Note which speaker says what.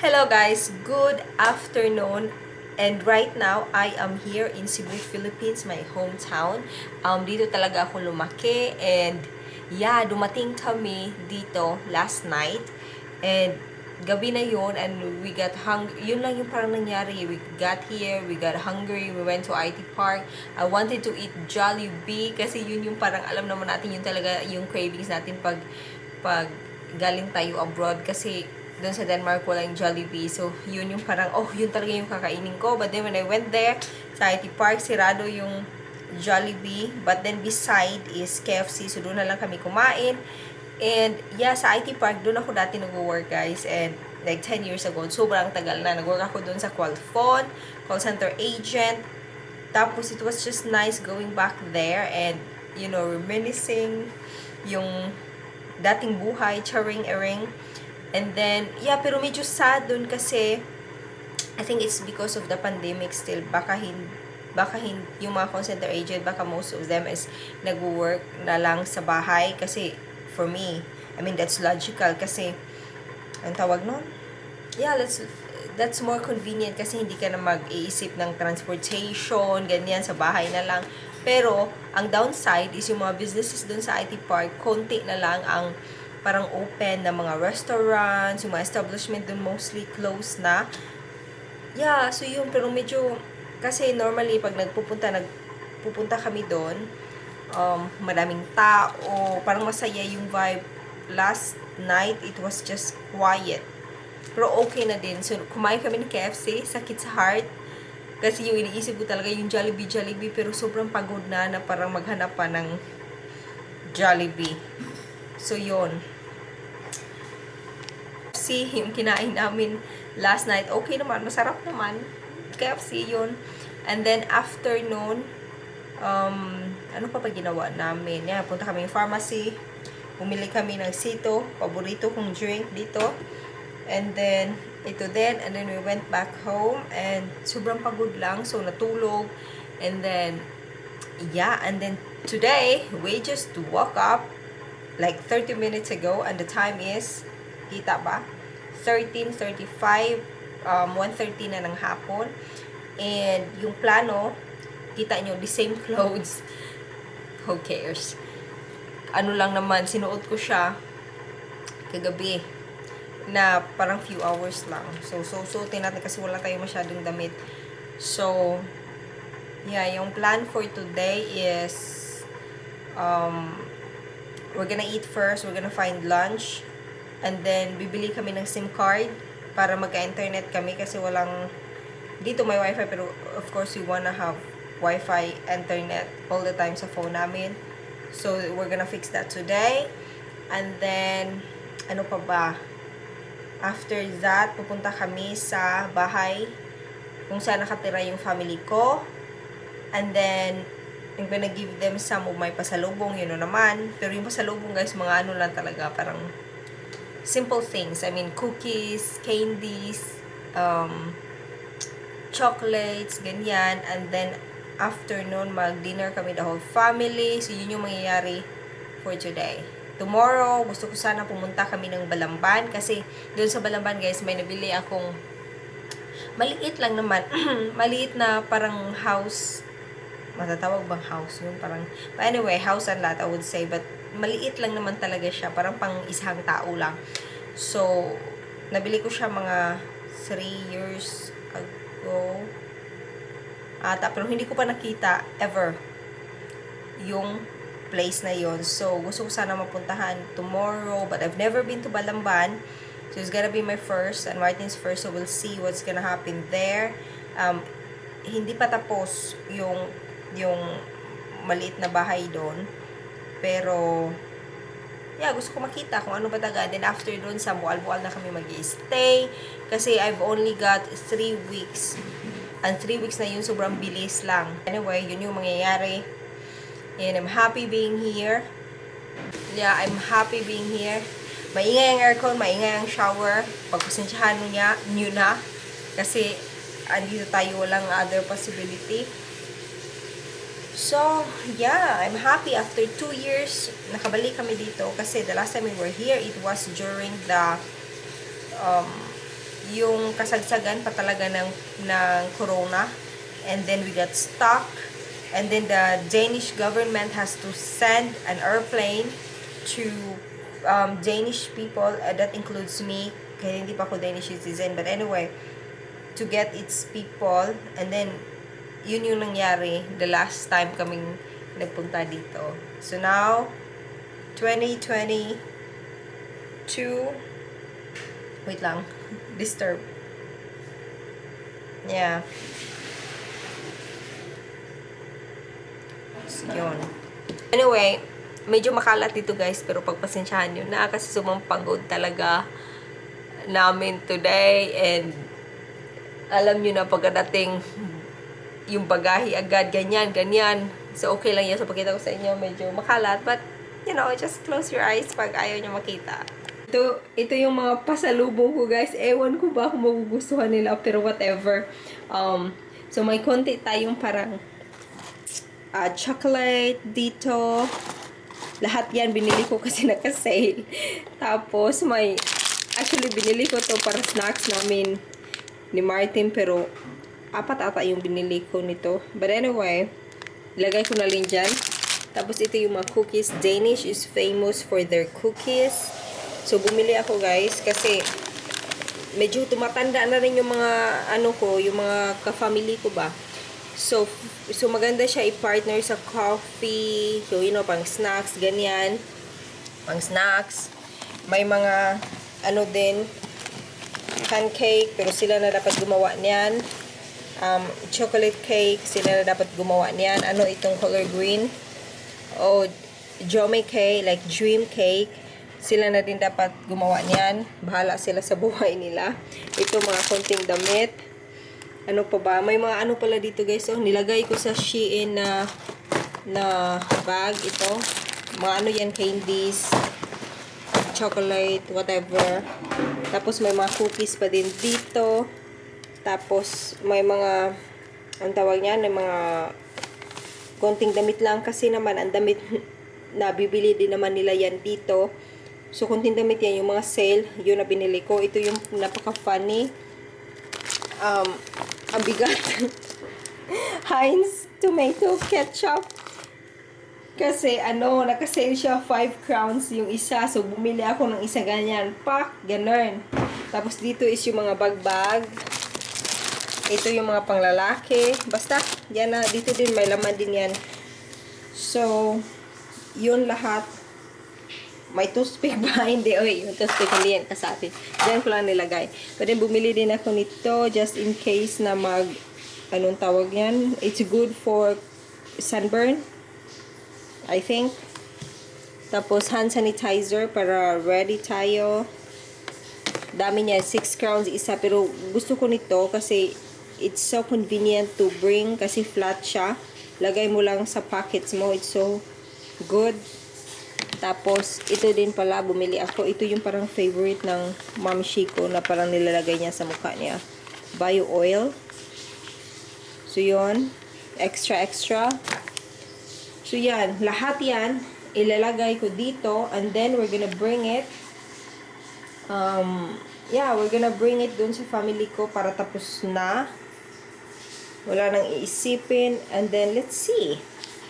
Speaker 1: Hello guys, good afternoon. And right now, I am here in Cebu, Philippines, my hometown. Dito talaga ako lumaki and yeah, dumating kami dito last night. And gabi na yon and we got hungry. Yun lang yung parang nangyari. We got here, we got hungry, we went to IT Park. I wanted to eat Jollibee kasi yun yung parang alam naman natin yun talaga yung cravings natin pag galing tayo abroad kasi doon sa Denmark walang Jollibee. So, yun yung parang, oh, yun talaga yung kakainin ko. But then when I went there, sa IT Park, sirado yung Jollibee. But then beside is KFC. So, doon na lang kami kumain. And, yeah, sa IT Park, doon ako dati nag-work, guys. And, like, 10 years ago, sobrang tagal na. Nag-work ako doon sa Qualphone, call center agent. Tapos, it was just nice going back there and, you know, reminiscing yung dating buhay, charing-ering. And then, yeah, pero medyo sad dun kasi I think it's because of the pandemic still. Baka yung mga call center agent, baka most of them is nag-work na lang sa bahay. Kasi, for me, I mean, that's logical. Kasi, ang tawag nun? Yeah, that's more convenient kasi hindi ka na mag-iisip ng transportation, ganyan, sa bahay na lang. Pero, ang downside is yung mga businesses dun sa IT Park, konti na lang ang parang open na mga restaurants, yung mga establishment dun mostly closed na. Yeah, so yun, pero medyo, kasi normally pag nagpupunta kami doon, madaming tao, parang masaya yung vibe. Last night, it was just quiet. Pero okay na din. So, kumain kami ng KFC, sakit sa heart. Kasi yung iniisip ko talaga yung Jollibee, pero sobrang pagod na parang maghanap pa ng Jollibee. So, yun. KFC, yung kinain namin last night, okay naman, masarap naman. KFC, yun. And then, afternoon, ano pa ginawa namin? Yan, punta kami ng pharmacy. Bumili kami ng sito, paborito kong drink dito. And then, ito din. And then, we went back home. And, sobrang pagod lang. So, natulog. And then, yeah. And then, today, we just woke up like 30 minutes ago. And the time is, kita ba? 13:35, 1:30 na ng hapon. And, yung plano, kita nyo, the same clothes. Who cares? Ano lang naman, sinuot ko siya kagabi na parang few hours lang. So, suotin natin kasi wala tayo masyadong damit. So, yeah, yung plan for today is we're gonna eat first, we're gonna find lunch, and then bibili kami ng SIM card para magka-internet kami kasi walang, dito may wifi pero of course we wanna have wifi internet all the time sa phone namin. So, we're gonna fix that today. And then, ano pa ba? After that, pupunta kami sa bahay kung saan nakatira yung family ko. And then, I'm gonna give them some of my pasalubong, yun naman. Pero yung pasalubong, guys, mga ano lang talaga, parang simple things. I mean, cookies, candies, chocolates, ganyan. And then, afternoon, mag-dinner kami the whole family. So, yun yung mangyayari for today. Tomorrow, gusto ko sana pumunta kami ng Balamban. Kasi, doon sa Balamban, guys, may nabili akong maliit lang naman. Maliit na parang house. Matatawag bang house yun? Parang, but anyway, house and lot, I would say. But, maliit lang naman talaga siya. Parang pang isang tao lang. So, nabili ko siya mga 3 years ago. Pero hindi ko pa nakita ever yung place na yon. So, gusto ko sana mapuntahan tomorrow. But I've never been to Balamban. So, it's gonna be my first and Martin's first. So, we'll see what's gonna happen there. Hindi pa tapos yung maliit na bahay doon. Pero, yeah, gusto ko makita kung ano ba talaga. Then, after doon, sa bual-bual na kami mag-i-stay. Kasi, I've only got 3 weeks. And 3 weeks na yun, sobrang bilis lang. Anyway, yun yung mangyayari. And I'm happy being here. Yeah, I'm happy being here. Maingay ang aircon, maingay ang shower. Pagpasensyahan nyo na. Kasi, andito tayo, walang other possibility. So, yeah, I'm happy. After 2 years, nakabalik kami dito. Kasi the last time we were here, it was during the yung kasagsagan pa talaga ng corona. And then we got stuck. And then the Danish government has to send an airplane to Danish people. That includes me. Kaya hindi pa ako Danish citizen. But anyway, to get its people. And then, yun yung nangyari the last time kaming nagpunta dito. So now, 2022. Wait lang. Disturb. Yeah. So, yun. Anyway, medyo makalat dito guys, pero pagpasensyahan nyo na kasi sumampagod talaga namin today. And alam nyo na pagkadating yung bagahe agad, ganyan. So, okay lang yan. So, pagkita ko sa inyo, medyo makalat. But, you know, just close your eyes pag ayaw nyo makita. Ito yung mga pasalubong ko, guys. Ewan ko ba kung magugustuhan nila, pero whatever. So, may konti tayong parang chocolate dito. Lahat yan, binili ko kasi naka-sale. Tapos, actually, binili ko to para snacks namin ni Martin, pero 4 ata yung binili ko nito. But anyway, ilagay ko na rin dyan. Tapos ito yung mga cookies. Danish is famous for their cookies. So bumili ako guys kasi medyo tumatanda na rin yung mga yung mga ka-family ko ba. So maganda siya i-partner sa coffee, so pang snacks, ganyan. Pang snacks. May mga din, pancake, pero sila na dapat gumawa niyan. Chocolate cake, sila na dapat gumawa niyan. Itong color green? Jome cake, like dream cake. Sila na din dapat gumawa niyan. Bahala sila sa buhay nila. Ito mga konting damit. Ano pa ba? May mga pala dito guys. So, nilagay ko sa Shein na bag. Ito. Mga yan, candies, chocolate, whatever. Tapos may mga cookies pa din dito. Tapos, may mga, ang tawag niyan, may mga konting damit lang. Kasi naman, ang damit na bibili din naman nila yan dito. So, konting damit yan, yung mga sale, yun na binili ko. Ito yung napaka-funny. Ang bigat. Heinz Tomato Ketchup. Kasi, naka-sale siya, 5 crowns yung isa. So, bumili ako ng isa ganyan. Pak, ganun. Tapos, dito is yung mga bag-bag. Ito yung mga panglalaki. Basta, yan na. Dito din, may laman din yan. So, yun lahat. May toothpick ba? Hindi. Yung toothpick, hindi yan kasabi. Diyan ko lang nilagay. But then, bumili din ako nito just in case na anong tawag yan? It's good for sunburn, I think. Tapos, hand sanitizer para ready tayo. Dami niya. 6 crowns isa. Pero, gusto ko nito kasi it's so convenient to bring kasi flat siya. Lagay mo lang sa pockets mo. It's so good. Tapos, ito din pala, bumili ako. Ito yung parang favorite ng Ma'am Shiko na parang nilalagay niya sa mukha niya. Bio oil. So, yun. Extra. So, yan. Lahat yan, ilalagay ko dito. And then, we're gonna bring it. We're gonna bring it dun sa family ko para tapos na. Wala nang iisipin. And then, let's see.